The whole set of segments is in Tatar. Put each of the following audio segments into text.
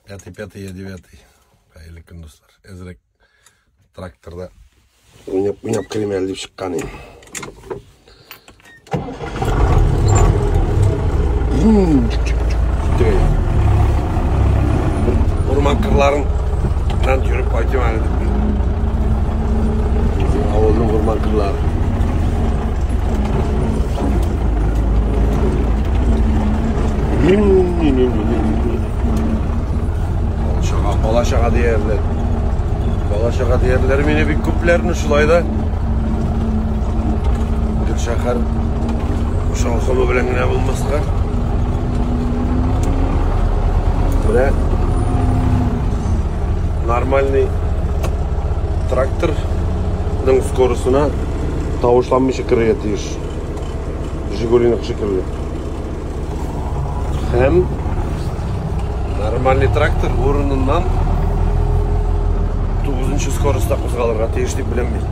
Пятый, пятый, я девятый. Хәерле көн, дуслар. Әзрәк тракторда уйнап, уйнап керим әле дип чыккан идем. Урман кырларыннан йөреп кайтыйм әле дип. Авылның урман кырлары. Бала-чага, бала-чага диярләр. Бала-чага диярләр мине бик күпләрне шулай да. Гел шәһәр шаукымы белән генә булмаска. Менә нормальный тракторның скоростына тавышланмыйча керергә тиеш. Жигулиныкы шикелле. Һәм нормальный трактор урыныннан 9 скоростьта кузгалырга тиеш дип беләм мин.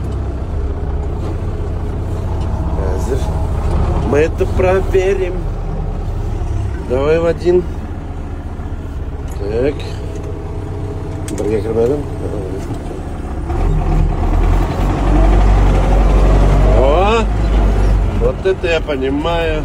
Хәзер мы это проверим. Давай в один. Так. Бергә кермәдем. О! Вот это я понимаю.